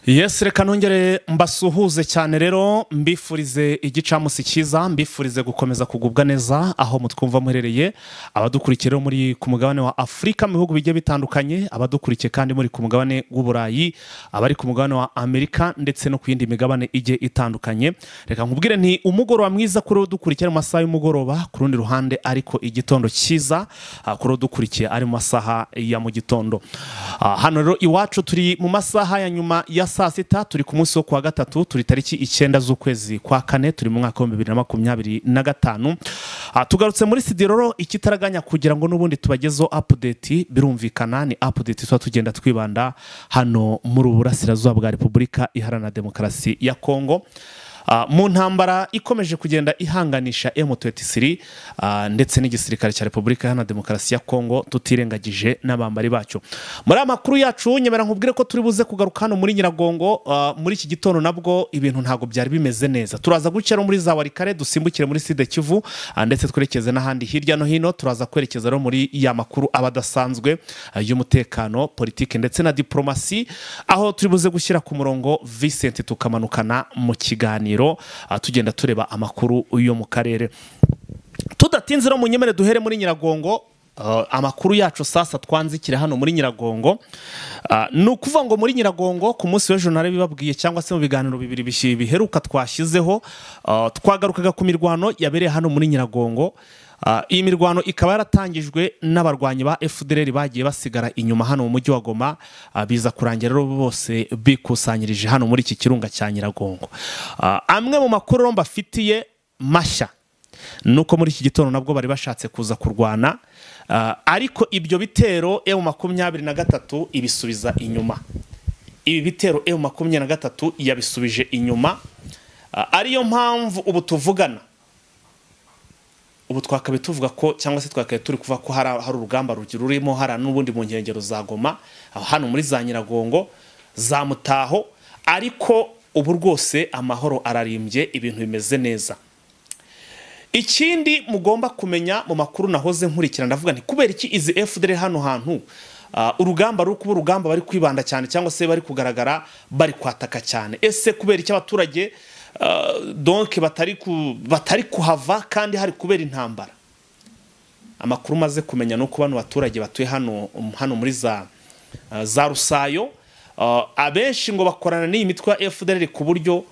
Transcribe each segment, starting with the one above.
Yes, reka nongere mbasuhuze cyane rero, mbifurize igicamunsi cyiza, mbifurize gukomeza kugubwa neza aho mutwumva muherereye, abadukurikiye rero muri ku mugabane wa Afurika mu bihugu bigiye bitandukanye, abadukurikiye kandi muri ku mugabane w'Uburayi, abari ku mugabane wa Amerika ndetse no ku yindi migabane igiye itandukanye. Reka nkubwire nti umugoroba mwiza kuri udukurikiye mu masaha y'umugoroba, ku rundi ruhande ariko igitondo cyiza kuri udukurikiye ari mu masaha ya mu gitondo. Hano rero iwacu turi mu masaha ya nyuma ya saa sita, turi ku munsi wo kuwa gatatu, turi tariki 9 z'ukwezi kwa kane, turi mu mwaka wa 2025. Tugarutse muri studio rero ikitaraganya kugira ngo n'ubundi tubagezeho update. Birumvikana ni update tuba tugenda twibanda hano muri Uburasirazuba bwa Repubulika Iharanira Demokarasi ya Kongo, mu ntambara ikomeje kugenda ihanganisha M23 ndetse n'igisirikare cya Repubulika Iharanira Demokarasi ya Kongo, tutirengagije n'abambari bacyo. Muri amakuru yacu nyemera nkubwire ko turi buze kugaruka hano muri Nyiragongo. Muri iki gitondo nabwo ibintu ntago byari bimeze neza. Turaza gucera muri za Warikare, dusimbukire muri Sud Kivu ndetse twerekeze n'ahandi hirya no hino. Turaza kwerekeza rero muri ya makuru abadasanzwe y'umutekano, politike ndetse na diplomasi, aho turi buze gushyira ku murongo Vincent tukamanukana mu kiganiro, tugenda tureba amakuru yo mu karere. Tudatinze rero munyemere duhere muri Nyiragongo. Amakuru yacu sasa twanzikire hano muri Nyiragongo. Ni ukuvuga ngo muri Nyiragongo ku munsi w'ejo narabibabwiye, cyangwa se mu biganiro bibiri biheruka twashyizeho, twagarukaga ku mirwano yabereye hano muri Nyiragongo. Iyi mirwano ikaba yaratangijwe n'abarwanyi ba FDLR bagiye basigara inyuma hano mu mujyi wa Goma, biza kurangira rero bose bikusanyirije hano muri iki kirunga cya Nyiragongo. Amwe mu makuru mbafitiye mashya nuko muri iki gitondo nabwo bari bashatse kuza kurwana, ariko ibyo bitero M23 ibisubiza inyuma. Ibi bitero M23 yabisubije inyuma, ariyo mpamvu ubu tuvugana, ubu twakabe tuvuga ko, cyangwa se twakabe turi kuvuga ko hari urugamba rurimo hari n'ubundi mu nkengero za Goma, hano muri za Nyiragongo, za Mutaho, ariko ubu rwose amahoro ararimbye, ibintu bimeze neza. Ikindi mugomba kumenya mu makuru nahoze nkurikira, ndavuga nti kubera iki izi FDLR hano hantu urugamba ruri kuba urugamba bari kwibanda cyane, cyangwa se bari kugaragara bari kwataka cyane? Ese kubera iki abaturage donc batari kuhava kandi hari kubera intambara? Amakuru maze kumenya nuko bano baturage batuye hano muri za Rusayo, abenshi ngo bakorana n'iyi mitwe ya FDLR ku buryo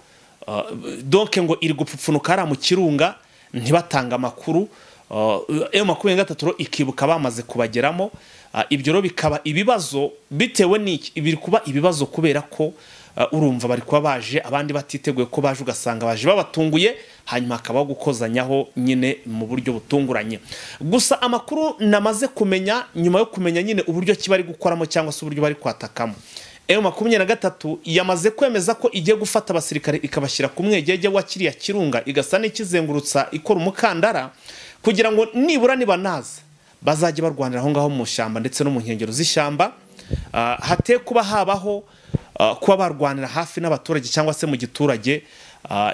donc ngo iri gupfupfunuka ari mu kirunga, ntibatanga amakuru. M23 ikibuka bamaze kubageramo. Ibyo rero bikaba ibibazo bitewe n'iki? Biri kuba ibibazo kubera ko urumva bari kuba baje abandi batiteguye ko baje, ugasanga baje babatunguye, hanyuma akaba gukozanyaho nyine mu buryo butunguranye. Gusa amakuru namaze kumenya nyuma yo kumenya nyine uburyo ki bari gukoramo cyangwa se uburyo bari kwatakamo, M23 yamaze kwemeza ko igiye gufata abasirikare ikabashyira ku mwegege wa kiriya kirunga, igasa n'ikizengurutsa ikora umukandara, kugira ngo nibura nibanaza bazajye barwanira aho ngaho mu shyamba ndetse no mu nkengero z'ishyamba, hate kuba habaho kuba barwanira hafi n'abaturage cyangwa se mu giturage.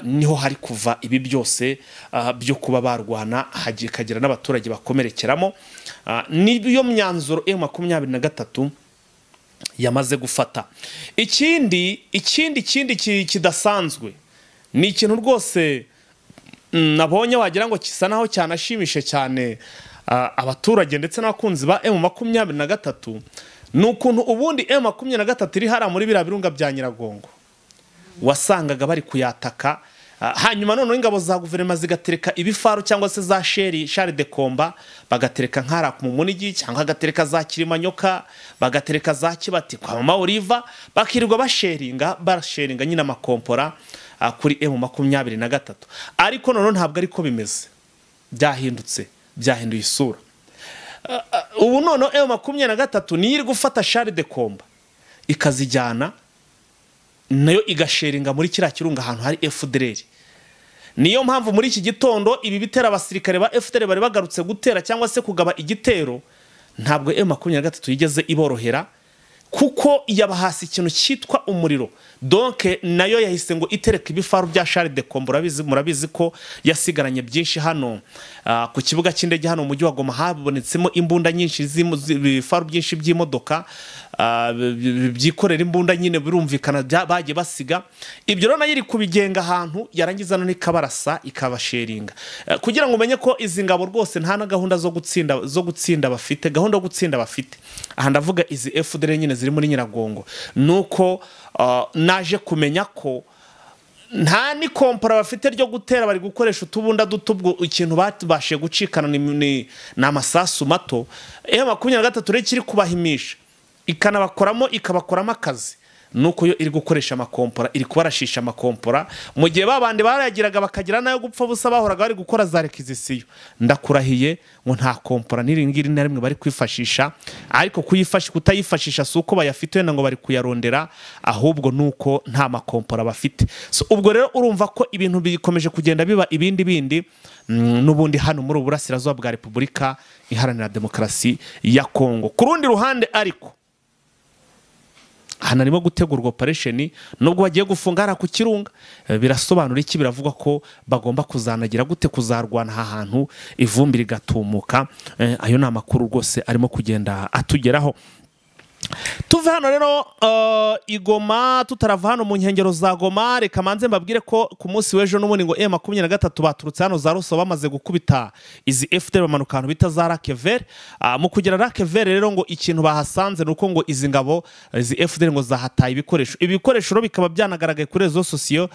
Niho hari kuva ibi byose byo kuba barwana, hakagira n'abaturage bakomerekeramo. Niyo myanzuro M23 yamaze gufata. Ikindi kidasanzwe ni ikintu rwose nabonye wagira ngo kisa naho cyanashimishe cyane abaturage ndetse n'abakunzi ba M23, ni ukuntu ubundi M23 iri hara muri biriya birunga bya Nyiragongo wasangaga bari kuyataka, hanyuma noneho ingabo za guverinoma zigatereka ibifaru cyangwa se za shari de komba, bagatereka nkara mu Munigi, cyangwa bagatereka za Kirimanyoka, bagatereka za Kibati kwa Mama Oliva, bakirirwa barasheringa nyine amakompora kuri M23. Ariko noneho ntabwo ariko bimeze, byahindutse, byahinduye isura. Ubu noneho M23 niyo iri gufata shari de komba ikazijyana nayo igasheringa muri kiriya kirunga ahantu hari FDLR. Niyo mpamvu muri iki gitondo ibi bitera abasirikare ba FDLR bari bagarutse gutera cyangwa se kugaba igitero, ntabwo M23 yigeze iborohera, kuko yabahasi ikintu cyitwa umuriro. Donc nayo yahise ngo itereka ibifaru bya Charles de Kombo. Murabizi ko yasigaranye byinshi hano ku kibuga cy'indege hano mu mujyi wa Goma, habonetsemo imbunda nyinshi, ibifaru byinshi by'imodoka. byikorera imbunda nyine birumvikana bagiye basiga ibyo. Rero nayo iri kubigenga ahantu yarangiza none ikabarasa, ikabasheringa. Kugira ngo umenye ko izi ngabo rwose nta na gahunda zo gutsinda bafite. Gahunda yo gutsinda bafite, aha ndavuga izi FDLR nyine ziri muri Nyiragongo, nuko naje kumenya ko nta n'ikompora bafite ryo gutera. Bari gukoresha utubunda duto. Ubwo ikintu babashije gucikana ni amasasu mato. M23 rero kiri kubahimisha, ikanabakoramo, ikabakoramo akazi, nuko yo iri gukoresha amakompora, iri kubarashisha amakompora, mu gihe babandi barayagiraga bakagira nayo gupfa busa, bahoraga bari gukora za réquisition. Ndakurahiye ngo nta kompora n'iri ngiri na rimwe bari kwifashisha. Ariko kuyifasha kutayifashisha si uko bayafite wenda ngo bari kuyarondera, ahubwo nuko nta makompora bafite. So, ubwo rero urumva ko ibintu bikomeje kugenda biba ibindi bindi n'ubundi hano muri ubu burasirazuba bwa Repubulika Iharanira Demokarasi ya Kongo. Ku rundi ruhande ariko, ahantu harimo gutegurwa operation, nubwo bagiye gufunga hariya ku Kirunga. Birasobanura iki? Biravuga ko bagomba kuzanagira gute? Kuzarwana aha hantu ivumbi rigatumuka. Ayo ni amakuru rwose arimo kugenda atugeraho. Tuve hano rero i Goma. Tutarava hano mu nkengero za Goma, reka manze mbabwire ko ku munsi w'ejo n'ubundi ngo M23 baturutse hano za Ruso, bamaze gukubita izi FDLR, bamanuka ahantu bita za Lac Vert. Mu kugera Lac Vert rero, ngo ikintu bahasanze ni uko ngo izi ngabo, izi FDLR, ngo zahataye ibikoresho. Ibi bikoresho rero bikaba byanagaragaye kuri réseaux sociaux,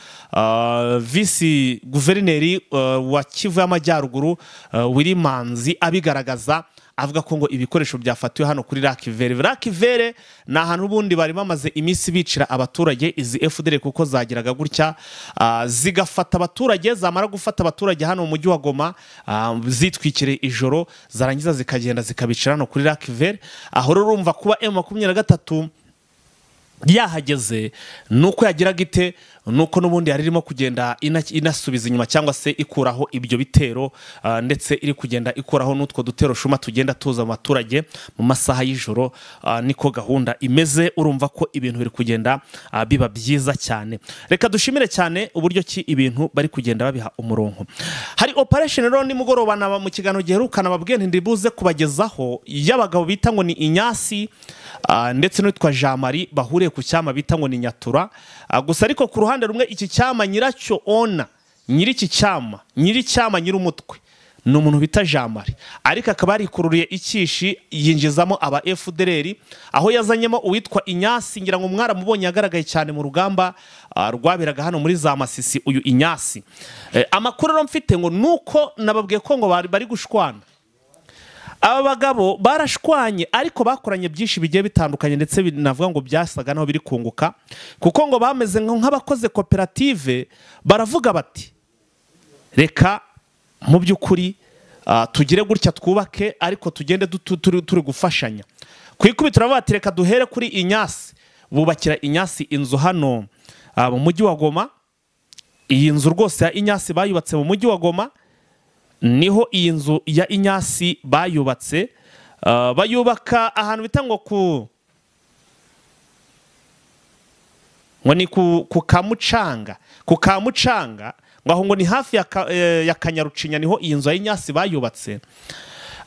vice guverineri wa Kivu y'Amajyaruguru, Willy Manzi, abigaragaza avuga ko ngo ibikoresho byafatiwe hano kuri Lac Vert. Lac Vert ni ahantu ubundi bari bamaze iminsi bicira abaturage izi FDLR, kuko zagiraga gutya zigafata abaturage, zamara gufata abaturage hano mu mujyi wa Goma zitwikiriye ijoro, zarangiza zikagenda zikabicira hano kuri Lac Vert. Aho rero urumva kuba M23 yahageze nuko yagiraga ite? Nuko n'ubundi yari irimo kugenda inasubiza inyuma cyangwa se ikuraho ibyo bitero, ndetse iri kugenda ikuraho n'utwo dutero shuma tugenda tuza mu baturage mu masaha y'ijoro. Niko gahunda imeze. Urumva ko ibintu biri kugenda biba byiza cyane. Reka dushimire cyane uburyo ki ibintu bari kugenda babiha umurongo. Hari operation rero nimugoroba naba mu kiganiro giherukana babwiye nti ndibuze kubagezaho, y'abagabo bita ngo ni Inyasi ndetse n'uwitwa Jean Marie bahuriye ku cyama bita ngo ni Nyatura. Gusa ariko ku ruhande rumwe, iki cyama nyiracyo, ona nyiri iki cyama, nyiri cyama, nyiri umutwe ni umuntu bita Jean Marie, ariko akaba yarikururiye ikishi, yinjizamo aba FDLR, aho yazanyemo uwitwa Inyasi. Ngira ngo mwaramubonye, yagaragaye cyane mu rugamba rwaberaga hano muri za Masisi, uyu Inyasi. Amakuru rero mfite ngo nuko nababwiye ko ngo bari gushwana. Aba bagabo barashwanye, ariko bakoranye byinshi bigiye bitandukanye, ndetse binavuga ngo byasaga naho biri kunguka, kuko ngo bameze nk'abakoze koperative. Baravuga bati: "Reka mu by'ukuri tugire gutya twubake, ariko tugende turi gufashanya." Ku ikubitiro baravuga bati: "Reka duhere kuri Inyasi." Bubakira Inyasi inzu hano mu mujyi wa Goma. Iyi nzu rwose ya Inyasi bayubatse mu mujyi wa Goma. Niho iyi nzu ya Inyasi bayubatse, bayubaka ahantu bita ngo ku ngo ni ku Kamucanga, ngo aho ngo ni hafi ya Kanyarucinya, niho iyi nzu ya Inyasi bayubatse.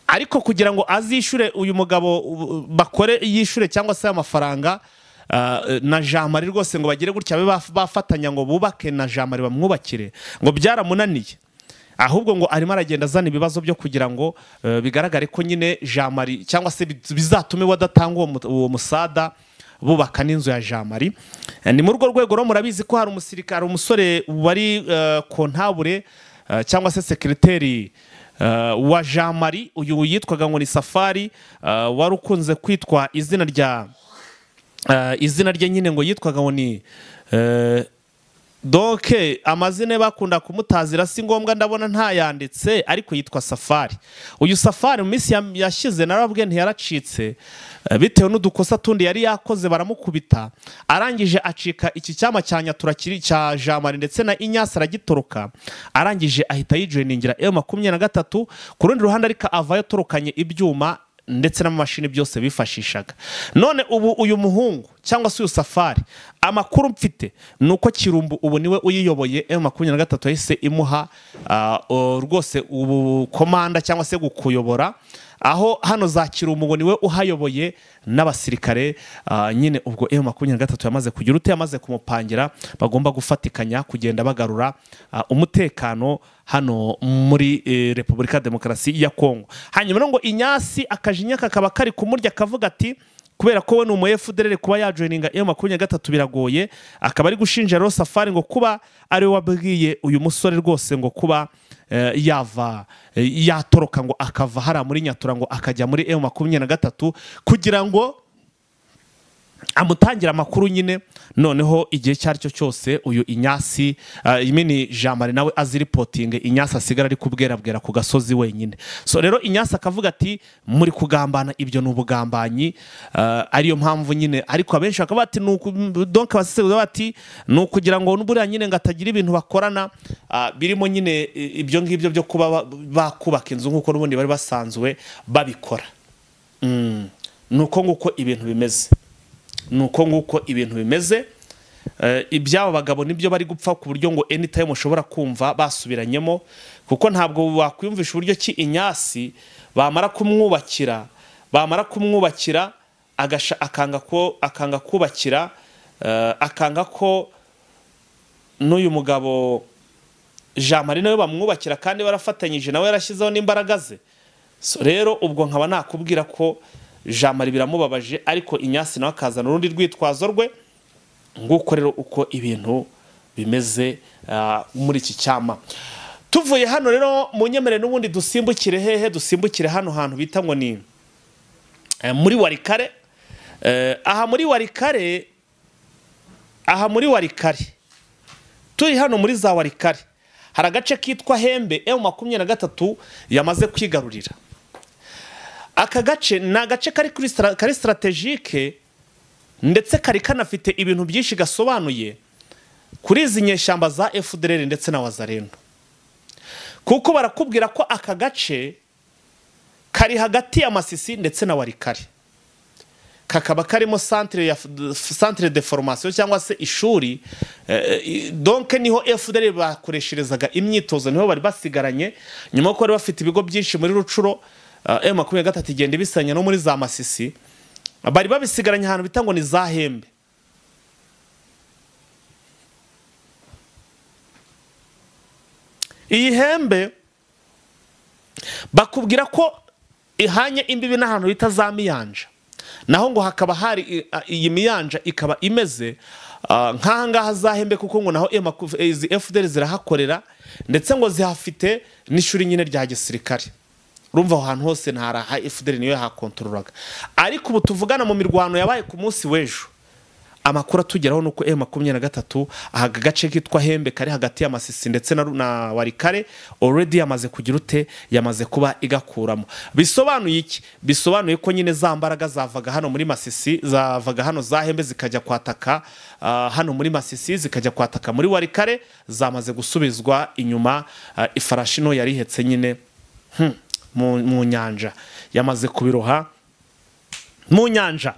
Ariko kugira ngo azishyure uyu mugabo, bakore yishyure cyangwa se amafaranga na Jean Marie rwose, ngo bagire gutya babe bafatanya ngo bubake na Jean Marie bamwubakire, ngo byaramunaniye. Ahubwo ngo arimo aragenda azana ibibazo byo kugira ngo bigaragare ko nyine Jean Marie cyangwa se bizatume we adatanga uwo musada bubaka n'inzu ya Jean Marie. Ni muri urwo rwego rero murabizi ko hari umusirikare, umusore wari comptable cyangwa se secrétaire wa Jean Marie, uyu yitwaga ngo ni Safari, wari ukunze kwitwa izina rya izina rye nyine ngo yitwaga ngo ni donc amazina ye bakunda kumutazira si ngombwa, ndabona ntayanditse, ariko yitwa Safari. Uyu Safari mu minsi yashize narababwiye ntiyaracitse bitewe n'udukosa tundi yari yakoze, baramukubita, arangije acika iki cyama cya Nyatura kiri cya Jean Marie ndetse na Inyasi, aragitoroka, arangije ahita yijoiningira M23. Ku rundi ruhande ariko avayo atorokanye ibyuma ndetse n'amamashini byose bifashishaga. None ubu uyu muhungu cyangwa se uyu Safari, amakuru mfite ni uko Kirumbu ubu niwe uyiyoboye. M23 yahise imuha rwose ubu komanda cyangwa se gukuyobora. Aho hano za Kirumbu niwe uhayoboye n'abasirikare nyine ubwo M23 yamaze kugira ute, yamaze kumupangira, bagomba gufatikanya kugenda bagarura umutekano hano muri Repubulika Demokarasi ya Kongo. Hanyuma ngo Inyasi akajinya kakaba kari kumurya, akavuga ati kubera ko we ni umu FDLR kuba yajoininga M23 biragoye, akaba ari gushinja rero Safari ngo kuba ari we wabwiye uyu musore rwose ngo kuba yava yatoroka ngo akava hara muri Nyatura ngo akajya muri M23 kugira ngo amutangira amakuru nyine. Noneho igihe cyaricyo cyose uyu Inyasi imini Jean Marie nawe aziripotinge, Inyasi asigara ari kubwerabwera ku gasozi wenyine. So rero Inyasi akavuga ati muri kugambana, ibyo ni ubugambanyi, ariyo mpamvu nyine. Ariko abenshi bakaba bati donc abasesengura bati ni ukugira ngo n'uburiya nyine ngatagira ibintu bakorana birimo nyine ibyo ngibyo byo kuba bakubaka inzu nkuko n'ubundi bari basanzwe babikora. Nuko nguko ibintu bimeze. Nuko nguko ibintu bimeze. Ibyabo bagabo nibyo bari gupfa ku buryo ngo anytime ushobora kumva basubiranyemo, kuko ntabwo wakwiyumvisha uburyo ki Inyasi bamara kumwubakira agasha akanga kubakira, akanga ko n'uyu mugabo Jean Marie nawe bamwubakira kandi barafatanyije nawe yarashyizeho n'imbaraga ze. So rero ubwo nkaba nakubwira ko Jean Marie biramubabaje, ariko Inyasi nawe akazana urundi rwitwazo rwe. Nguko rero uko ibintu bimeze muri iki cyama. Tuvuye hano rero munyemere n'ubundi dusimbukire hehe, dusimbukire hano hantu bita ngo ni muri Warikare. Aha muri Warikare, aha muri Warikare turi hano muri za Warikare hari agace kitwa Hembe M23 yamaze kwigarurira. Aka gace ni agace kari strategique ndetse kari kanafite ibintu byinshi gasobanuye kuri izi nyeshyamba za FDLR ndetse na Wazalendo, kuko barakubwira ko aka gace kari hagati ya Masisi ndetse na Warikare, kakaba karimo centre de formation cyangwa se ishuri. Donc niho FDLR bakoresherezaga imyitozo, niho bari basigaranye nyuma ko bari bafite ibigo byinshi muri Rucuro. M23 igenda ibisanya no muri za Masisi, bari babisigaranye ahantu bita ngo ni za Hembe. Iyi Hembe bakubwira ko ihanye imbibi n'ahantu bita za Miyanja, naho ngo hakaba hari iyi Miyanja ikaba imeze nk'aha ngaha za Hembe, kuko ngo naho izi FDL zirahakorera ndetse ngo zihafite n'ishuri nyine rya gisirikare. Urumva aho hantu hose ntaraha FDL niyo yahakontorolaga. Ariko ubu tuvugana mu mirwano yabaye ku munsi w'ejo, amakuru atugeraho nuko M23 aha gace kitwa Hembe kari hagati ya Masisi ndetse na Warikare already yamaze kugira ute, yamaze kuba igakuramo. Bisobanuye iki? Bisobanuye ko nyine za mbaraga zavaga hano muri Masisi, zavaga hano za Hembe zikajya kwataka hano muri Masisi, zikajya kwataka muri Warikare, zamaze gusubizwa inyuma. Ifarashi no yarihetse nyine mu nyanja, yamaze kubiroha mu nyanja.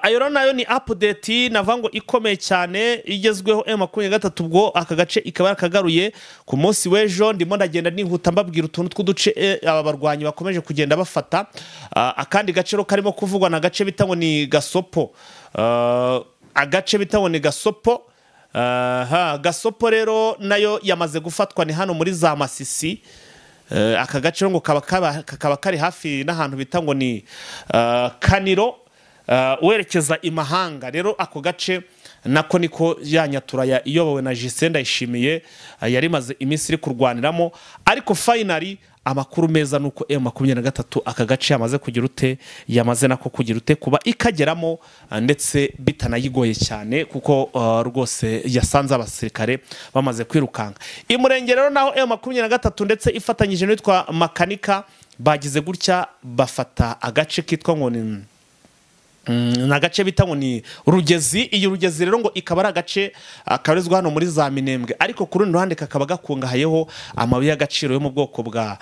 Ayo nayo ni update navango ikomeye cyane igezweho M23 ubwo aka gace ikaba yakagaruye ku munsi w'ejo. Ndimo ndagenda nihuta mbabwira utuntu tw'uduce aba barwanyi bakomeje kugenda bafata. Akandi gace ro karimo kuvugwa na gace bita ngo ni Gasopo. Agace bita ngo ni Gasopo. Gasopo rero nayo yamaze gufatwa ni hano muri za Masisi. Aka gace ngo kakaba kari hafi n'ahantu bita ngo ni Kaniro werekeza imahanga. Rero ako gace nako niko ya Nyatura ya iyobowe na Justin Ndayishimiye yari maze iminsi iri kurwaniramo. Ariko finally amakuru meza nuko M23 aka gace yamaze kugira ute, yamaze nako kugira ute kuba ikageramo, ndetse bitanayigoye cyane kuko rwose yasanze abasirikare bamaze kwirukanga. Imurenge rero naho M23 ndetse ifatanyije n'itwa Makanika bagize gutya bafata agace kitwa ngo ni agace bita ngo ni Rugezi. Iyi Rugezi rero ngo ikaba ari agace kabarizwa hano muri za Minembwe, ariko ku rundi ruhande kakaba gakungahayeho amabuye y'agaciro yo mu bwoko bwa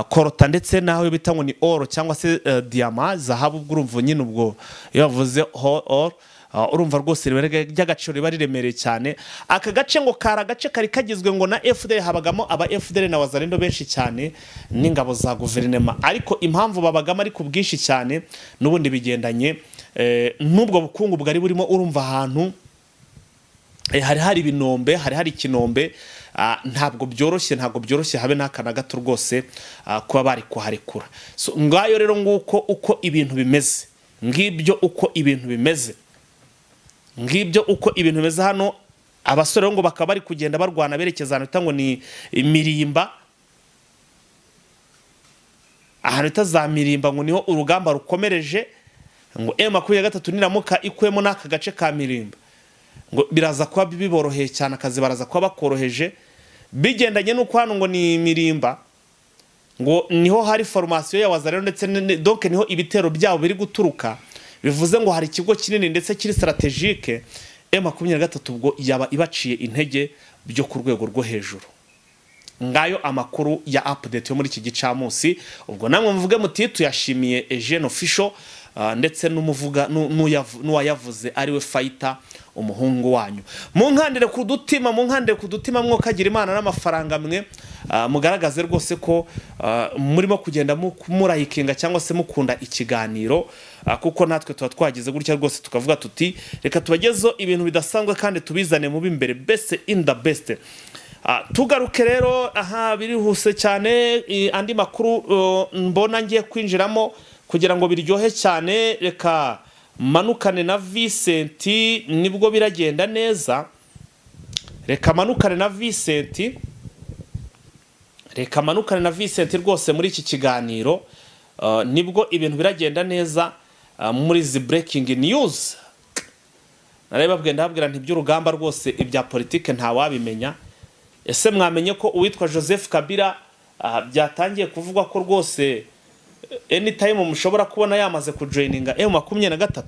korota ndetse naho bita ngo ni oro cyangwa se diama, zahabu. Ubwo urumva nyine ubwo iyo bavuze oro Urumva rwose ry'agaciro riba riremereye cyane. Aka gace ngo kari agace kari kagizwe ngo na FDL, habagamo aba FDL na Wazalendo benshi cyane n'ingabo za guverinoma, ariko impamvu babagamo ari ku bwinshi cyane n'ubundi bigendanye n'ubwo bukungu bwari burimo. Urumva ahantu hari ibinombe, hari ikinombe, ntabwo byoroshye habe n'aka na gato rwose kuba bari kuharekura. So ngayo rero nguko uko ibintu bimeze, ngibyo uko ibintu bimeze, ngibyo uko ibintu bimeze hano. Abasore ngo bakaba bari kugenda barwana berekeza ahantu ngo ni Mirimba, ahantu za Mirimba ngo niho urugamba rukomereje, ngo M23 niramuka ikwemo n'aka gace ka Mirimba ngo biraza kuba biboroheye cyane, akazi baraza kuba bakoroheje, bigendanye n'uko hano ngo ni Mirimba ngo niho hari formation ya Wazalendo ndetse donc niho ibitero byabo biri guturuka, bivuze ngo hari ikigo kinini ndetse kiri strategique. M23 ubwo yaba ibaciye intege byo ku rwego rwo hejuru. Ngayo amakuru ya update yo muri iki gicamunsi. Ubwo namwe muvuge muti tuyashimiye Eugene Official ndetse n'umuvuga n'uwayavuze ariwe Fighter umuhungu wanyu. Munkandire ku dutima mwokagira Imana n'amafaranga mwe, mugaragaze rwose ko murimo kugenda murayikinga cyangwa se mukunda ikiganiro, kuko natwe tuba twagize gutya rwose tukavuga tuti reka tubagezeho ibintu bidasanzwe kandi tubizane mu bimbere, best in the best. Tugaruke rero aha birihuse cyane, andi makuru mbona ngiye kwinjiramo kugira ngo biryohe cyane. Reka manukane na Vincent nibwo biragenda neza. Reka manukane na Vincent, reka manukane na Vincent rwose muri iki kiganiro, nibwo ibintu biragenda neza muri izi breaking news. Nareba bwenda habwira nti by'urugamba rwose ibya politike nta wabimenya. Ese mwamenye ko uwitwa Joseph Kabila byatangiye kuvugwa ko rwose anytime mushobora kubona yamaze kujoininga M23?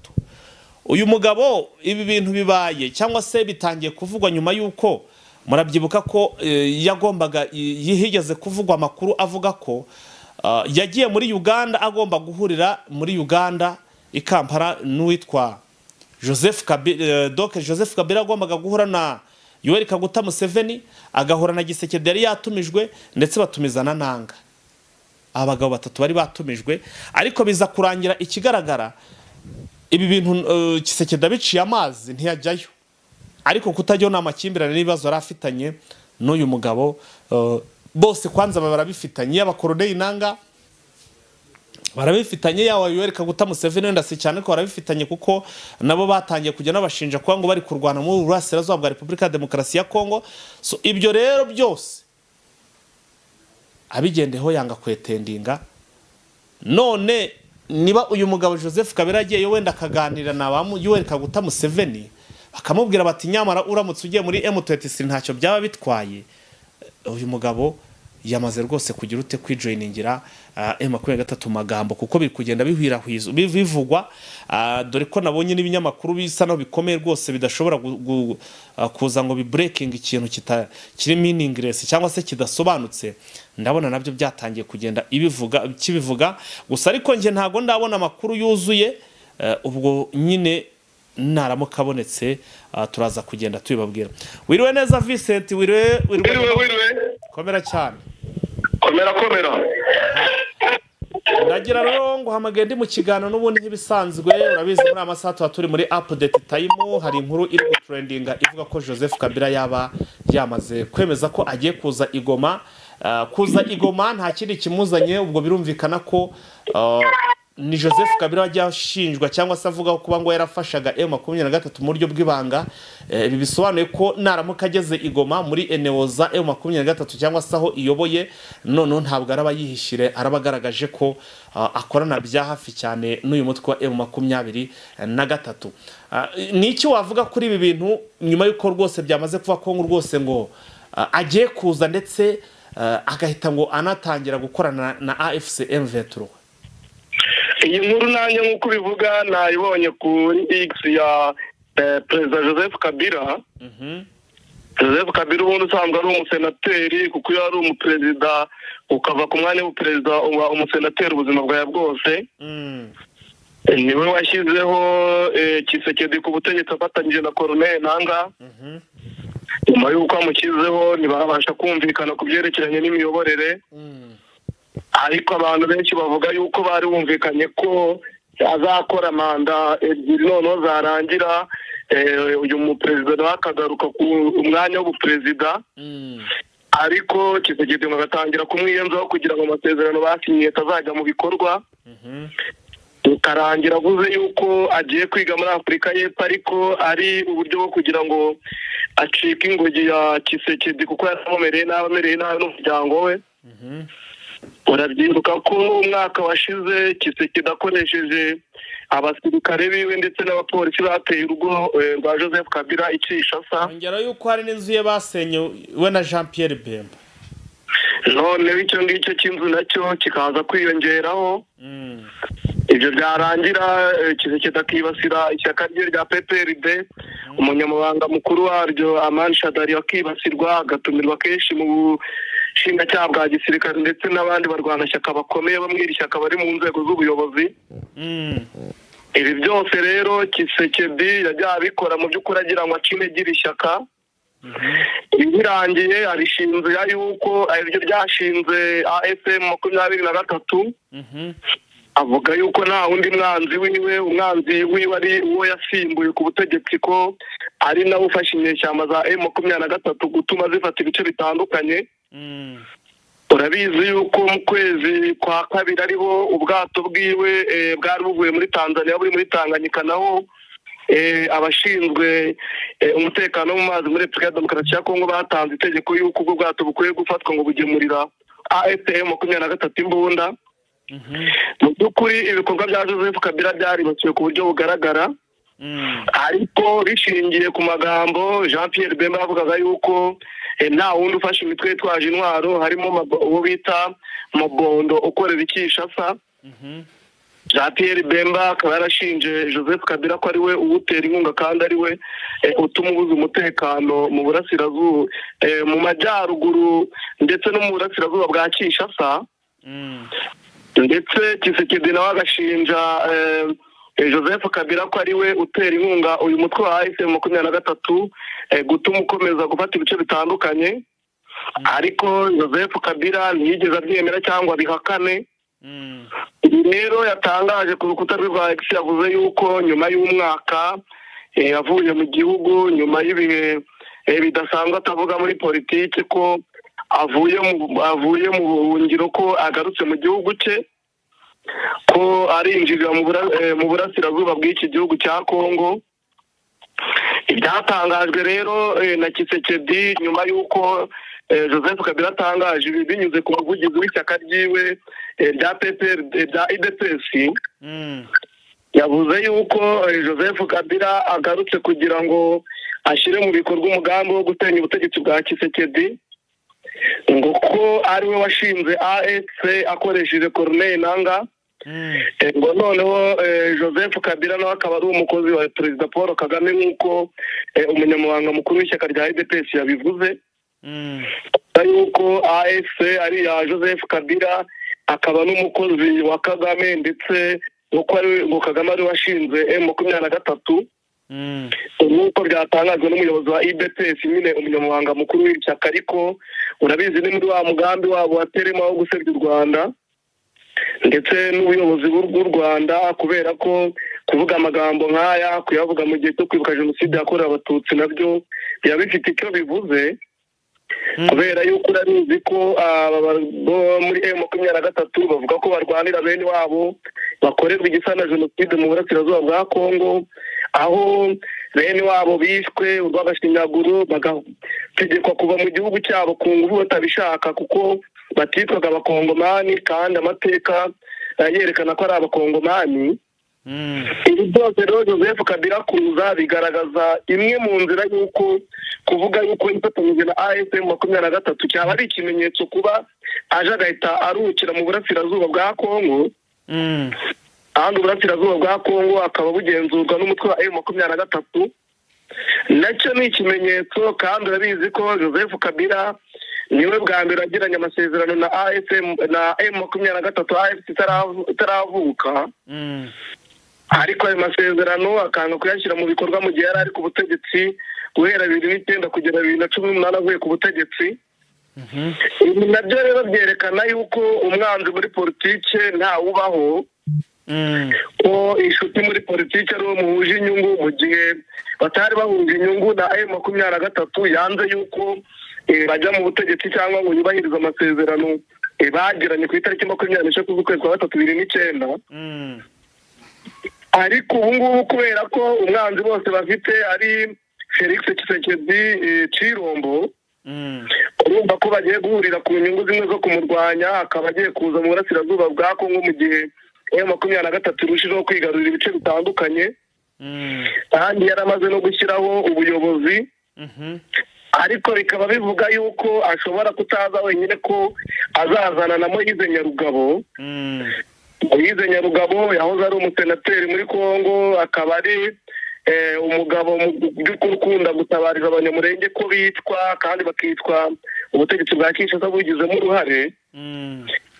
Uyu mugabo ibi bintu bibaye cyangwa se bitangiye kuvugwa nyuma yuko murabyibuka ko yagombaga yihigeze kuvugwa amakuru avuga ko yagiye muri Uganda, agomba guhurira muri Uganda i Kampala n'uwitwa Joseph Kabila. Donc Joseph Kabila agombaga guhura na Yoweri Kaguta Museveni, agahura na Gisekedi yari yatumijwe, ndetse batumizana nanga. Abagabo batatu bari batumijwe, ariko biza kurangira ikigaragara ibi bintu Gisekedi abiciye amazi ntiyajyayo. Ariko kutajyayo ni amakimbirane n'ibibazo yari afitanye n'uyu mugabo. Bose kwanza barabifitanye, yaba Corneille Nanga barabifitanye, yawa Yoweri Kaguta Museveni wenda si cyane ko barabifitanye, kuko nabo batangiye kujya nabashinja kuba ngo bari kurwana mu burasirazuba bwa Repubulika ya Demokarasi ya Kongo. So ibyo rero byose abigendeho yanga kwetendinga. None niba uyu mugabo Joseph Kabila agiye wenda akaganira na ba Yoweri Kaguta Museveni bakamubwira bati nyamara uramutse ugiye muri M23 ntacyo byaba bitwaye, uyu mugabo yamaze rwose kugira ute kwijoiningira M23 magambo, kuko biri kugenda bihwirahwiza bivugwa. Dore ko nabonye n'ibinyamakuru bisa no bikomeye rwose bidashobora kuza ngo bi breaking ikintu kiri meaningless cyangwa se kidasobanutse, ndabona nabyo byatangiye kugenda ibivuga kibivuga gusa. Ariko nje ntago ndabona amakuru yuzuye, ubwo nyine naramuka abonetse turaza kugenda tubibabwira. Wiriwe neza Vincent, wiriwe. Komera cyane. Komera. Ndagira rero ngo hamagaye ndi mu kiganiro n'ubundi nk'ibisanzwe, urabizi muri amasaha tuba turi muri update time. Hari inkuru iri gutrendinga ivuga ko Joseph Kabila yaba yamaze kwemeza ko agiye kuza Igoma. Kuza Igoma nta kindi kimuzanye, ubwo birumvikana ko ni Joseph Kabila wajya ashinjwa cyangwa se avuga kuba ngo yarafashaga M23 mu buryo bw'ibanga. Ibi bisobanuye ko naramuka ageze Igoma muri Eneoza M23 cyangwa se aho iyoboye, noneho ntabwo araba yihishire, arabagaragaje ko akorana bya hafi cyane n'uyu mutwe wa M23. Ni iki wavuga kuri ibi bintu nyuma y'uko rwose byamaze kuva ko rwose ngo agiye kuza ndetse agahita ngo anatangira gukorana na AFC M23? Iyi nkuru nanjye nk'uko ubivuga nayibonye kuri X ya Perezida Joseph Kabila. Joseph Kabila ubundi usanzwe ari umusenateri, kuko iyo ari umuperezida ukava ku mwanya w'uperezida uba umusenateri ubuzima bwawe bwose. Niwe washyizeho Tshisekedi ku butegetsi afatanyije na Corneille Nangaa. Nyuma y'uko amushyizeho ntibabasha kumvikana ku byerekeranye n'imiyoborere, ariko abantu benshi bavuga yuko bari bumvikanye ko azakora manda ebyiri, noneho zarangira uyu muperezida nawe akagaruka ku mwanya w'ubuperezida. Ariko Tshisekedi ngo agatangira kumwiyenzaho kugira ngo amasezerano basinyiye atazajya mu bikorwa. Bikarangira avuze yuko agiye kwiga muri Afurika y'Epfo, ariko ari uburyo bwo kugira ngo acike ingoyi ya Tshisekedi kuko yaramumereye nabi, amereye nabi n'umuryango we. Urabyibuka ko umwaka washize Tshisekedi akoresheje abasirikare biwe ndetse n'abapolisi bateye urugo rwa Joseph Kabila i Kinshasa. Ongera yuko hari n'inzu ye basenye we na Jean Pierre Bemba. Noneho icyo ngicyo cy'inzu nacyo kikaza kwiyongeraho. Ibyo byarangira Tshisekedi akibasira ishyaka rye rya PPRD, umunyamabanga mukuru waryo Amani Shadari akibasirwa, agatumirwa kenshi mu bushinjacyaha bwa gisirikare ndetse n'abandi barwanashyaka bakomeye bo mu iri shyaka bari mu nzego z'ubuyobozi. Ibi byose rero Tshisekedi yajya abikora mu by'ukuri agira ngo ace intege iri shyaka. Birangiye arishinze ya yuko ariryo ryashinze AFM 23, avuga yuko nta wundi mwanzi wiwe, umwanzi wiwe ari uwo yasimbuye ku butegetsi, ko ari nawe ufashe inyeshyamba za M23 gutuma zifata ibice bitandukanye. Urabizi yuko mu kwezi kwa kabiri ariho ubwato bwiwe bwari buvuye muri Tanzania buri muri Tanganyika, naho abashinzwe umutekano mu mazi muri Repubulika ya Demokarasi ya Kongo batanze itegeko yuko ubwo bwato bukwiye gufatwa ngo bugemurira AFM 23 imbunda. Mu by'ukuri ibikorwa bya Joseph Kabila byaribasiwe ku buryo bugaragara, ariko bishingiye ku magambo Jean Pierre Bemba avugaga yuko nta wundi ufashe imitwe yitwaje intwaro, harimo uwo bita Mobondo ukorera i Kinshasa. Jean Pierre Bemba akaba yarashinje Joseph Kabila ko ari we uwutera inkunga kandi ari we utuma ubuza umutekano mu burasirazuba, mu majyaruguru ndetse no mu burasirazuba bwa Kinshasa. Ndetse Tshisekedi nawe agashinja Joseph Kabila ko ari we utera inkunga uyu mutwe wa AFM 23 gutuma ukomeza gufata ibice bitandukanye. Ariko Joseph Kabila ntiyigeze abyemera cyangwa bihakane. Ibi rero yatangaje ku rukuta rwe rwa X, yavuze yuko nyuma y'umwaka yavuye mu gihugu, nyuma y'ibihe bidasanzwe atavuga muri politiki, ko avuye mu buhungiro, ko agarutse mu gihugu cye, ko arinjira mu burasirazuba bw'iki gihugu cya Kongo. Ibyatangajwe rero na Tshisekedi nyuma y'uko Joseph Kabila atangaje ibi binyuze ku muvugizi w'ishyaka ryiwe rya PPR rya UDPS, yavuze yuko Joseph Kabila agarutse kugira ngo ashyire mu bikorwa umugambi wo gutenya ubutegetsi bwa Tshisekedi, ngo ko ari we washinze AFC akoresheje Corneille Nangaa. Ngo noneho Joseph Kabila nawe akaba ari umukozi wa Perezida Paul Kagame nk'uko umunyamabanga mukuru w'ishyaka rya UDPS yabivuze, yuko AFC ari iya Joseph Kabila akaba n'umukozi wa Kagame, ndetse ngo Kagame ari washinze M23, nk'uko byatangajwe n'umuyobozi wa UDPS nyine umunyamabanga mukuru w'ishyaka. Ariko urabizi ni muri wa mugambi wabo waterema wo gusebya u Rwanda ndetse n'ubuyobozi bw'u Rwanda, kubera ko kuvuga amagambo nk'aya, kuyavuga mu gihe cyo kwibuka jenoside yakorewe Abatutsi, nabyo biba bifite icyo bivuze. Kubera yuko urabizi ko muri M23 bavuga ko barwanira bene wabo bakorerwa igisa na jenoside mu burasirazuba bwa Kongo, aho bene wabo bishwe urw'agashinyaguro bagategekwa kuva mu gihugu cyabo ku ngufu batabishaka, kuko batitwaga abakongomani kandi amateka yerekana ko ari abakongomani. Ibi byose rero Joseph Kabila kuza bigaragaza imwe mu nzira y'uko kuvuga yuko ifatanyije na AFM 23 cyaba ari ikimenyetso kuba aje agahita aruhukira mu burasirazuba bwa Kongo, ahandi uburasirazuba bwa Kongo akaba bugenzurwa n'umutwe wa M23. Nacyo ni ikimenyetso, kandi urabizi ko Joseph Kabila niwe bwa mbere agiranye amasezerano na AFM na M23 AFC itaravuka. Ariko ayo masezerano akanga kuyashyira mu bikorwa mu gihe yari ari ku butegetsi guhera 2009 kugera 2018 avuye ku butegetsi. Ibi nabyo rero byerekana yuko umwanzi muri politike ntawubaho, ko inshuti muri politike ari uwo muhuje inyungu. Mu gihe batari bahuje inyungu na M23 yanze yuko bajya mu butegetsi cyangwa ngo yubahirize amasezerano bagiranye ku itariki 23 z'ukwezi kwa 3 2009. Ariko ubu ngubu kubera ko umwanzi bose bafite ari Felix Tshisekedi Chirombo, urumva ko bagiye guhurira ku nyungu zimwe zo kumurwanya, akaba agiye kuza mu burasirazuba bwa Kongo mu gihe M23 irushijeho kwigarurira ibice bitandukanye, kandi yaramaze no gushyiraho ubuyobozi. Ariko bikaba bivuga yuko ashobora kutaza wenyine, ko azazana na Moise Nyarugabo. Moise Nyarugabo yahoze ari umusenateri muri Kongo, akaba ari umugabo mu by'ukuri ukunda gutabariza abanyamurenge ko bitwa kandi bakitwa ubutegetsi bwa Kinshasa bugizemo uruhare.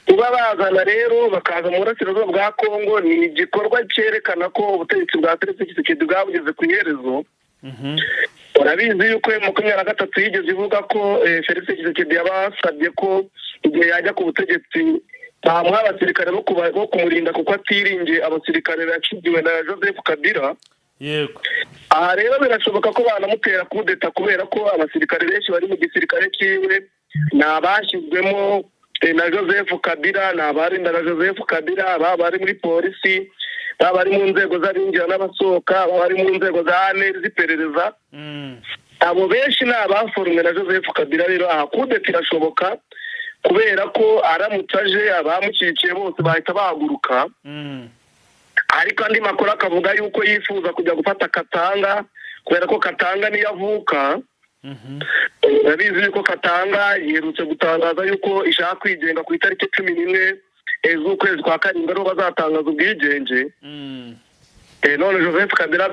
Kuba bazana rero bakaza mu burasirazuba bwa Kongo ni igikorwa cyerekana ko ubutegetsi bwa Felix Tshisekedi bwabugeze ku iherezo. Urabizi yuko M23 yigeze ivuga ko Felix Tshisekedi yabasabye ko igihe yajya ku butegetsi bamuha abasirikare bo kumurinda kuko atiringiye abasirikare bacigiwe na Joseph Kabila. Yego. Aha rero birashoboka ko banamutera kudeta kubera ko abasirikare benshi bari mu gisirikare cyiwe ni abashyizwemo na Joseph Kabila, ni abarinda na Joseph Kabila, baba bari muri polisi, baba bari mu nzego z'abinjira n'abasohoka, baba bari mu nzego za ANR z'iperereza. Abo benshi ni abaforumwe na Joseph Kabila. Rero aha kudeta irashoboka kubera ko aramutse aje abamushyigikiye bose bahita bahaguruka. Ariko andi makuru akavuga yuko yifuza kujya gufata Katanga kubera ko Katanga niyo avuka. Urabizi yuko Katanga yiherutse gutangaza yuko ishaka kwigenga ku itariki 11 z'ukwezi kwa 7, ariho bazatangaza ubwigenge. None Joseph Kabila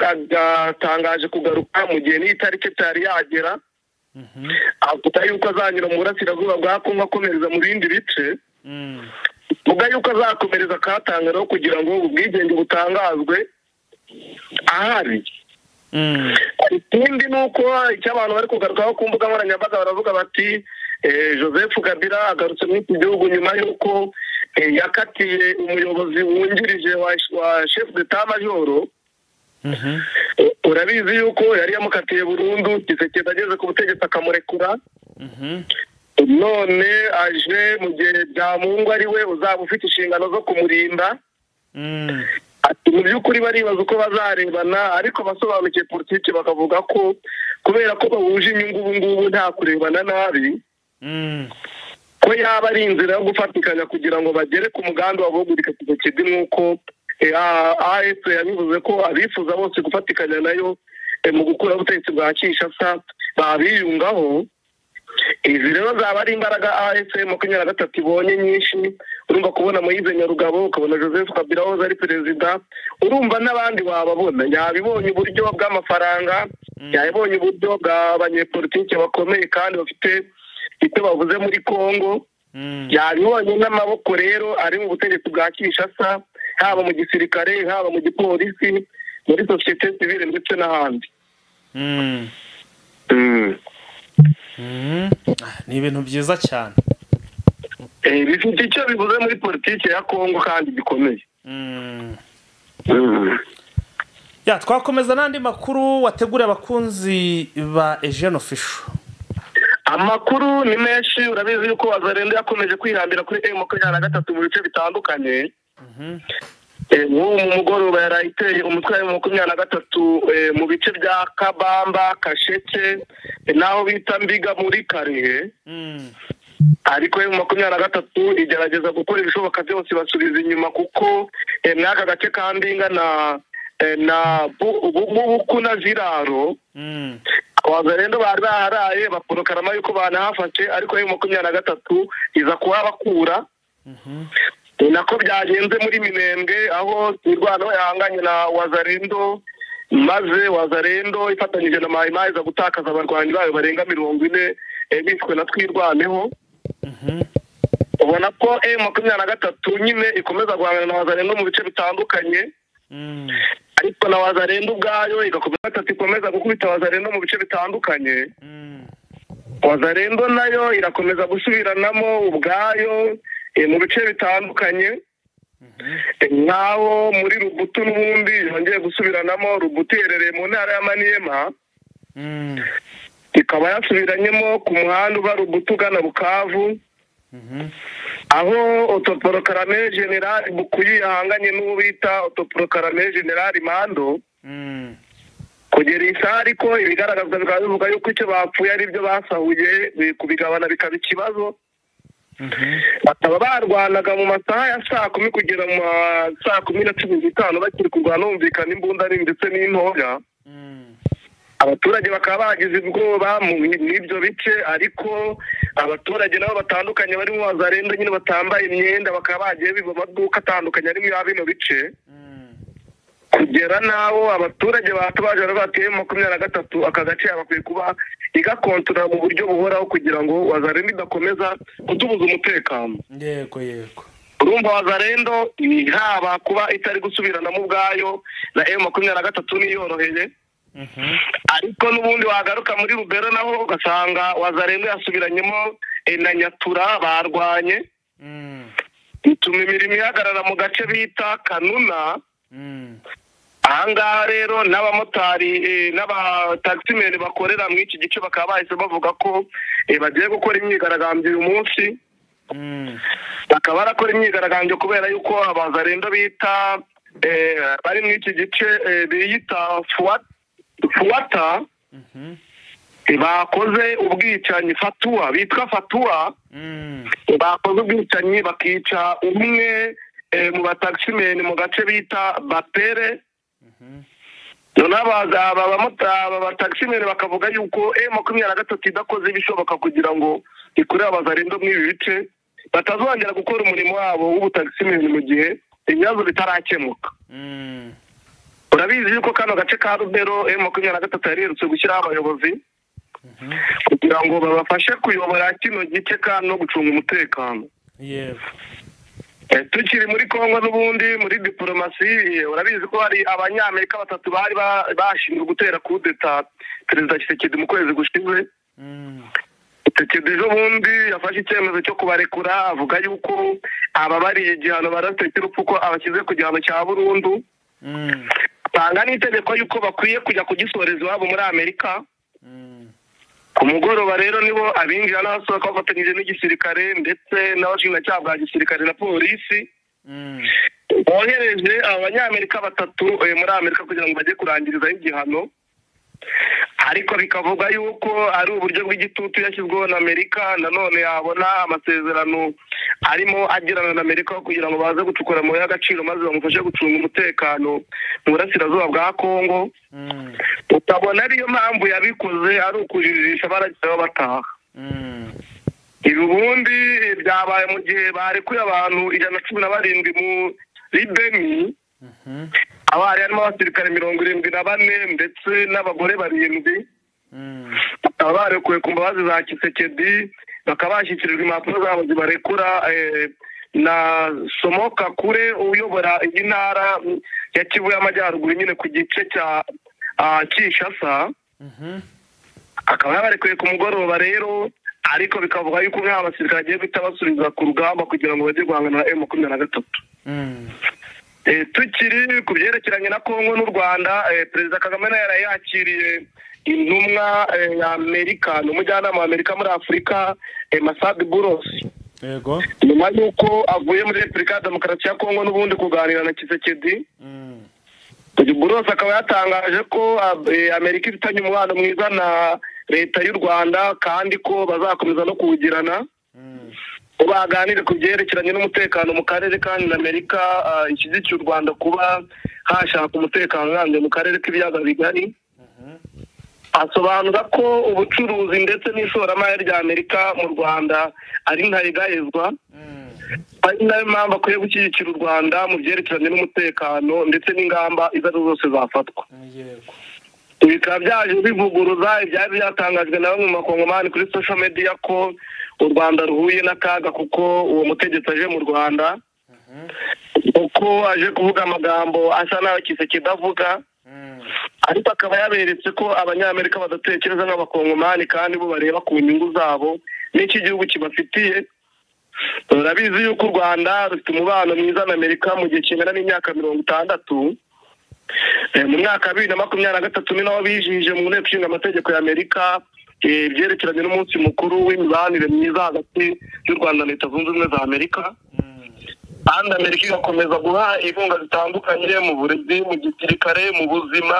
atangaje kugaruka mu gihe n'itariki itari yagera, avuga yuko azanyura mu burasirazuba bwa Kongo akomereza mu bindi bice, vuga yuko azakomereza Katanga rero kugira ngo ubwigenge butangazwe ahari. Ikindi ni uko icyo abantu bari kugarukaho ku mbuga nkoranyambaga baravuga bati Joseph Kabila agarutse muri iki gihugu nyuma y'uko yakatiye umuyobozi wungirije wa chef d'état major. Urabizi yuko yari yamukatiye burundu, Tshisekedi ageze ku butegetsi akamurekura. None aje mu gihe Byamungu ari we uzaba ufite inshingano zo kumurinda. Ati mu by'ukuri baribaza uko bazarebana, ariko basobanukiye politiki bakavuga ko kubera ko bahuje inyungu ubu ngubu nta kurebana nabi, ko yaba ari inzira yo gufatikanya kugira ngo bagere ku mugambi wabo wo guhirika Tshisekedi, nk'uko AFP yabivuze ko abifuza bose gufatikanya nayo mu gukura ubutegetsi bwa Kinshasa babiyungaho. Izi rero zaba ari imbaraga AFC 23 ibonye nyinshi. Urumva kubona Moise Nyarugabo, ukabona Joseph Kabila wahoze ari perezida, urumva n'abandi wababona. Yabibonye uburyo bw'amafaranga, yabibonye uburyo bw'abanyepolitike bakomeye kandi bafite icyo bavuze muri Kongo, yabibonye n'amaboko rero ari mu butegetsi bwa Kinshasa, haba mu gisirikare, haba mu gipolisi, muri société civile ndetse n'ahandi. Ni ibintu byiza cyane. Bifite icyo bivuze muri politiki ya Kongo kandi gikomeye. Ya twakomeza n'andi makuru wateguriye abakunzi ba Eugene Official. Amakuru ni menshi. Urabizi yuko Wazalendo yakomeje kwihambira kuri M23 mu bice bitandukanye. Nk'ubu mu mugoroba yarayiteye umutwe wa M23 mu bice bya Kabamba, Kasheke naho bita Mbiga muri Karehe. Ariko M23 igerageza gukora ibishoboka byose basubiza inyuma, kuko n'aka gace ka Mbinga na Bubuku na Ziraro Wazalendo bari baharaye baporokarama yuko banahafashe, ariko M23 iza kuhabakura. Nako byagenze muri Minembwe aho Twirwaneho yahanganye na Wazalendo, maze Wazalendo ifatanyije na Mai Mai iza gutakaza abarwanyi bayo barenga 40 bishwe na Twirwaneho. Ubona ko M23 nyine ikomeza guhangana na Wazalendo mu bice bitandukanye. Ariko na Wazalendo ubwayo igakomeza ikomeza gukubita Wazalendo mu bice bitandukanye. Wazalendo nayo irakomeza gusubiranamo ubwayo mu bice bitandukanye. Nkaho muri Rubutu n'ubundi yongeye gusubiranamo. Rubutu iherereye mu ntara ya Maniema, ikaba yasubiranyemo ku muhanda uva Rubutu ugana Bukavu, aho Autoproclamé Général Bukuyi yahanganye n'uwo bita Autoproclamé Général Mando. Kugera iyi saha ariko ibigaragazwa bikaba bivuga yuko icyo bapfuye ari byo basahuye, kubigabana bikaba ikibazo. Bakaba barwanaga mu masaha ya 10:00 kugera mu 10:15 bakiri kurwana, bumvikana imbunda nini ndetse n'intoya. Abaturage bakaba bagize ubwoba mw'ibyo bice, ariko abaturage nabo batandukanye barimo Wazalendo nyine batambaye imyenda bakaba bagiye biba amaduka atandukanye arimo ya bino bice. Kugera naho abaturage batabaje bateye 23 aka gace bakwiye kuba igakontorora mu buryo buhoraho kugira ngo Wazalendo idakomeza kutubuza umutekano. Yego yego. Urumva Wazalendo haba kuba itari gusubiranamo ubwayo na M23 niyoroheye. Ariko n'ubundi wagaruka muri Rubero naho ugasanga Wazalendo yasubiranyemo na Nyatura barwanye, bituma imirimo ihagarara mu gace bita Kanuna. Ahangaha rero n'abamotari n'abataximeni bakorera muri iki gice bakaba bahise bavuga ko bagiye gukora imyigaragambyo uyu munsi. Bakaba barakora imyigaragambyo kubera yuko Abazalendo bita bari muri iki gice biyita Fuata bakoze ubwicanyi, Fatua bitwa Fatua, bakoze ubwicanyi bakica umwe mu bataximeni mu gace bita Bapere. None aba bataximeni bakavuga yuko M23 idakoze ibishoboka kugira ngo ikure Abazalendo muri ibi bice, batazongera gukora umurimo wabo w'ubutaximeni mu gihe ibibazo bitarakemuka. Urabizi yuko kano gace ka Rubero M23 yariherutse gushyiraho abayobozi kugira ngo babafashe kuyobora kino gice kandi no gucunga umutekano. Yego. Tukiri muri Kongo n'ubundi muri diplomasi, urabizi ko hari abanyamerika batatu bari bashinzwe gutera coup d'etat Perezida Tshisekedi mu kwezi gushize. Tshisekedi ejo bundi yafashe icyemezo cyo kubarekura, avuga yuko aba bari igihano barafite cy'urupfu ko abashyize ku gihano cya burundu. Tanga n'itegeko yuko bakwiye kujya kugisoreza iwabo muri Amerika. Ku mugoroba rero nibo abinjira n'abasohoka bafatanyije n'igisirikare ndetse n'abashinjacyaha bwa gisirikare na polisi, bohereje abanyamerika batatu muri Amerika kugira ngo bajye kurangirizayo igihano. Ariko bikavuga yuko ari uburyo bw'igitutu yashyizweho na Amerika, nanone yabona amasezerano arimo agirana na Amerika kugira ngo baze gucukura amabuye y'agaciro maze bamufashe gucunga umutekano mu burasirazuba bwa Kongo. Utabona ariyo mpamvu yabikoze, ari ukujijisha baragiye bataha. Ibi ubundi byabaye mu gihe barekuye abantu 117 muri Beni, abari harimo abasirikare 74 ndetse n'abagore 7, bakaba barekuwe ku mbabazi za Tshisekedi, bakaba bashyikirijwe impapuro zabo zibarekura na Somoka Kure uyobora iyi ntara ya Kivu y'Amajyaruguru nyine ku gice cya Kinshasa. Akaba yabarekuye ku mugoroba rero, ariko bikavuga yuko nk'aba basirikare bagiye guhita basubiza ku rugamba kugira ngo bajye guhangana na M23. Tukiri ku byerekeranye na Kongo n'u Rwanda, Perezida Kagame nawe yari yakiriye intumwa ya Amerika n'umujyanama wa Amerika muri Afurika Masad Boulos. Yego. Nyuma y'uko avuye muri Repubulika ya Demokarasi ya Kongo n'ubundi kuganira na Tshisekedi, Boulos akaba yatangaje ko Amerika ifitanye umubano mwiza na leta y'u Rwanda kandi ko bazakomeza no kuwugirana, baganire ku byerekeranye n'umutekano mu karere, kandi na Amerika ishyigikiye u Rwanda kuba hashaka umutekano urambye mu karere k'ibiyaga bigari. Asobanura ko ubucuruzi ndetse n'ishoramari rya Amerika mu Rwanda ari ntayegayezwa, ari nayo mpamvu akwiye gushyigikira u Rwanda mu byerekeranye n'umutekano ndetse n'ingamba izo ari zo zose zafatwa. Bikaba byaje bivuguruza ibyari byatangajwe na bamwe mu bakongomani kuri social media ko u Rwanda ruhuye n'akaga kuko uwo mutegetsi aje mu Rwanda, kuko ko aje kuvuga amagambo asa n'aho Tshisekedi avuga, ariko akaba yaberetse ko Abanyamerika badatekereza nk'Abakongomani, kandi bo bareba ku nyungu zabo n'iki gihugu kibafitiye. Urabizi yuko u Rwanda rufite umubano mwiza na Amerika mu gihe kingana n'imyaka 60. Mu mwaka wa 2023 ni naho bijije mu nteko ishinga amategeko ya Amerika ibyerekeranye n'umunsi mukuru w'imibanire myiza hagati y'u Rwanda na Leta Zunze Ubumwe za Amerika. Kandi Amerika igakomeza guha inkunga zitandukanye mu burezi, mu gisirikare, mu buzima,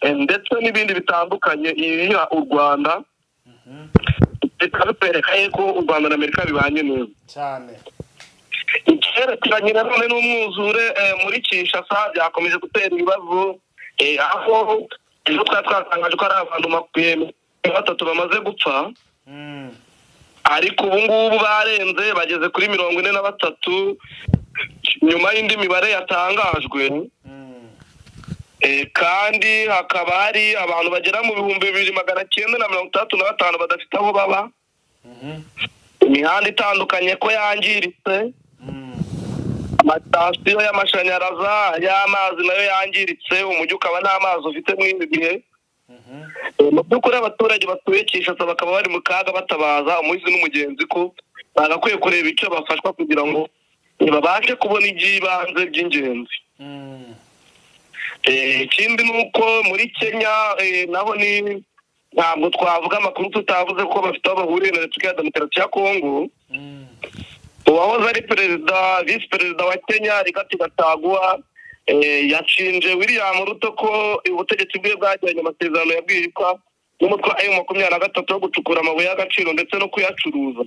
ndetse n'ibindi bitandukanye ibiha u Rwanda. Bikaba bitwereka yuko u Rwanda na Amerika bibanye neza cyane. Icyerekeranye nanone n'umwuzure muri Kinshasa byakomeje gutera ibibazo, aho ejo twari twatangaje ko ari abantu 23 bamaze gupfa, ariko ubu ngubu barenze bageze kuri 43 nyuma y'indi mibare yatangajwe. Kandi hakaba hari abantu bagera mu 2965 badafite aho baba. Imihanda itandukanye ko yangiritse, amatasiyo y'amashanyarazi, y'amazi nayo yangiritse, umujyi ukaba nta mazi ufite muri ibi bihe. Mu by'ukuri abaturage batuye Kinshasa bakaba bari mu kaga, batabaza umuhizi n'umugenzi ko bagakwiye kureba icyo bafashwa kugira ngo babashe kubona iby'ibanze by'ingenzi. Ikindi ni uko muri Kenya naho ni ntabwo twavuga amakuru tutavuze ko bafite aho bahuriye na Repubulika ya Demokarasi ya Kongo. Uwahoze ari perezida, visi perezida wa Kenya Rigathi Gachagua, yashinje William Ruto ko ubutegetsi bwe bwagiranye amasezerano yabwirwa n'umutwe wa M23 wo gucukura amabuye y'agaciro ndetse no kuyacuruza.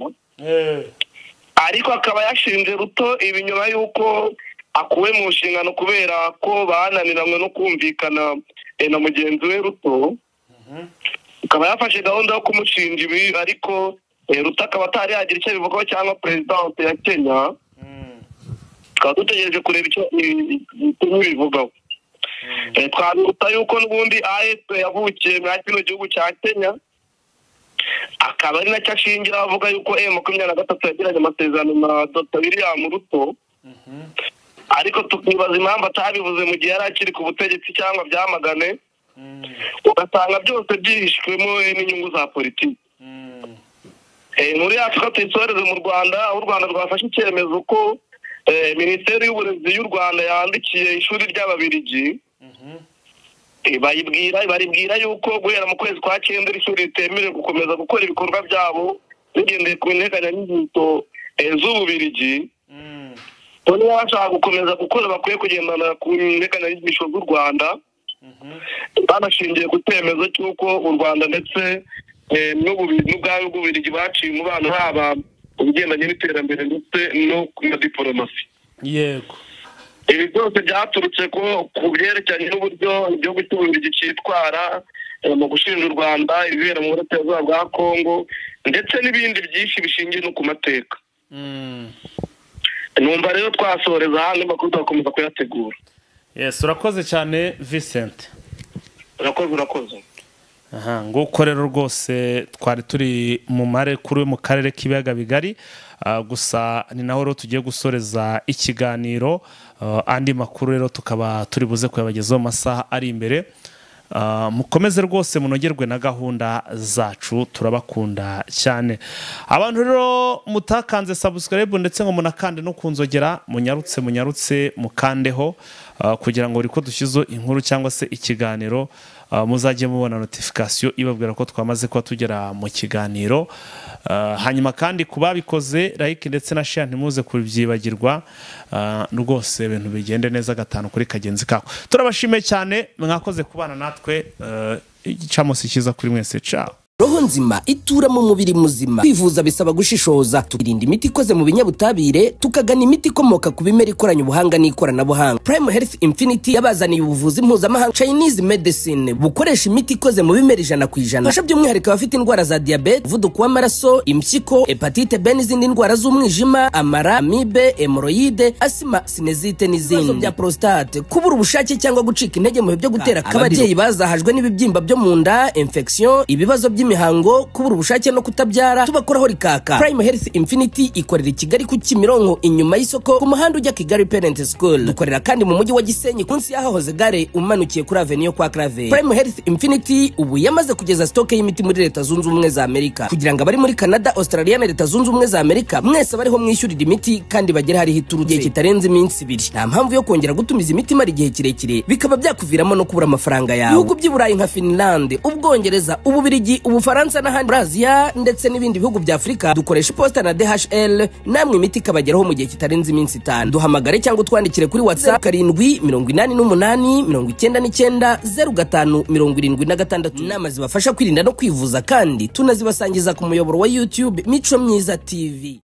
Ariko akaba yashinje Ruto ibi nyuma y'uko akuwe mu nshingano kubera ko bananiranywe no kumvikana na mugenzi we Ruto. Akaba yafashe gahunda yo kumushinja ibi, ariko Ruto akaba atari yagira icyo abivugaho cyangwa perezidansi ya Kenya. Tukaba dutegereje kureba icyo bivugaho. Twabibuta yuko n'ubundi AFP yavukiye muri kino gihugu cya Kenya, akaba ari nacyo ashingira avuga yuko M23 yagiranye amasezerano na Dr William Ruto. Ariko tukibaza impamvu atabivuze mu gihe yari akiri ku butegetsi cyangwa byamagane, ugasanga byose byihishwemo n'inyungu za politiki. Inkuru yacu ko tuyisoreze mu Rwanda, aho u Rwanda rwafashe icyemezo ko Minisiteri y'Uburezi y'u Rwanda yandikiye ishuri ry'Ababiligi, baribwira yuko guhera mu kwezi kwa 9 iri shuri ritemerewe gukomeza gukora ibikorwa byabo bigendeye ku nteganyanyigisho z'Ububirigi. Niba bashaka gukomeza gukora bakwiye kugendana ku nteganyanyigisho z'u Rwanda, banashingiye ku cyemezo cy'uko u Rwanda ndetse n'ubwami bw'Ububirigi baciye umubano haba ubugendanye n'iterambere ndetse no na diporomasi. Yego, ibi byose byaturutse ku byerekeranye n'uburyo igihugu cy'Ububirigi cyitwara mu gushinja u Rwanda ibibera mu burasirazuba bwa Kongo ndetse n'ibindi byinshi bishingiye no ku mateka. Numva rero twasoreza hano, amakuru tugakomeza kuyategura. Yes, urakoze cyane Vincent. Urakoze. Aha, nguko rero rwose twari turi mu mare kuri mu karere k'ibiyaga bigari, gusa ni naho rero tugiye gusoreza ikiganiro. Andi makuru rero tukaba turi buze kuyabagezaho masaha ari imbere. Mukomeze rwose munogerwe na gahunda zacu, turabakunda cyane. Abantu rero mutakanze subscribe ndetse ngo munakande no kunzogera, munyarutse mukandeho kugira ngo riko dushyizo inkuru cyangwa se ikiganiro, muzajye mubona notification ibabwira ko twamaze kuba tugera mu kiganiro. Hanyuma kandi kubabikoze like ndetse na share ntimuze kubyibagirwa, rwose ibintu bigende neza gatanu kuri kagenzi kako. Turabashimiye cyane, mwakoze kubana natwe. Igicamunsi cyiza kuri mwese, ciao. Roho nzima itura mu mubiri muzima. Kwivuza bisaba gushishoza, tukirinda imiti ikoze mu binyabutabire, tukagana imiti ikomoka ku bimera ikoranye ubuhanga n'ikoranabuhanga. Prime Health Infinity yabazaniye ubuvuzi mpuzamahanga Chinese medicine bukoresha imiti ikoze mu bimera 100%. Fasha by'umwihariko abafite indwara za diabete, umuvuduko w'amaraso, impyiko, hepatite B n'izindi ndwara z'umwijima, amara, amibe, hemoroide, asima, sinezite n'izindi. Ibibazo bya prostate, kubura ubushake cyangwa gucika intege mu bihe byo gutera akabariro, ababyeyi bazahajwe n'ibibyimba byo mu nda, infection, ibibazo by'imihango, kubura ubushake no kutabyara, tubakoraho rikaka. Prime Health Infinity ikorera i Kigali ku Kimironko, inyuma y'isoko, ku muhanda ujya Kigali Parent School. Dukorera kandi mu mujyi wa Gisenyi, munsi y'ahahoze gare, umanukiye kuri avenue yo kwa Clave. Prime Health Infinity ubu yamaze kugeza stock y'imiti muri Leta Zunze Ubumwe za Amerika, kugira ngo abari muri Canada, Australia na Leta Zunze Ubumwe za Amerika mwese bariho mwishyurira imiti kandi bagere hariho iturutse igihe kitarenze iminsi 2. Nta mpamvu yo kongera gutumiza imiti imara igihe kirekire, bikaba byakuviramo no kubura amafaranga yawe. Ibihugu by'i Burayi nka Finland, Ubwongereza, Ububirigi, Ubufaransa n'ahandi muri Aziya ndetse n'ibindi bihugu bya Afurika, dukoresha iposita na DHL, namwe imiti ikabageraho mu gihe kitarenze iminsi 5. Duhamagare cyangwa utwandikire kuri WhatsApp 788 99 05 76. Inama zibafasha kwirinda no kwivuza kandi tunazibasangiza ku muyoboro wa YouTube Mico Myiza TV.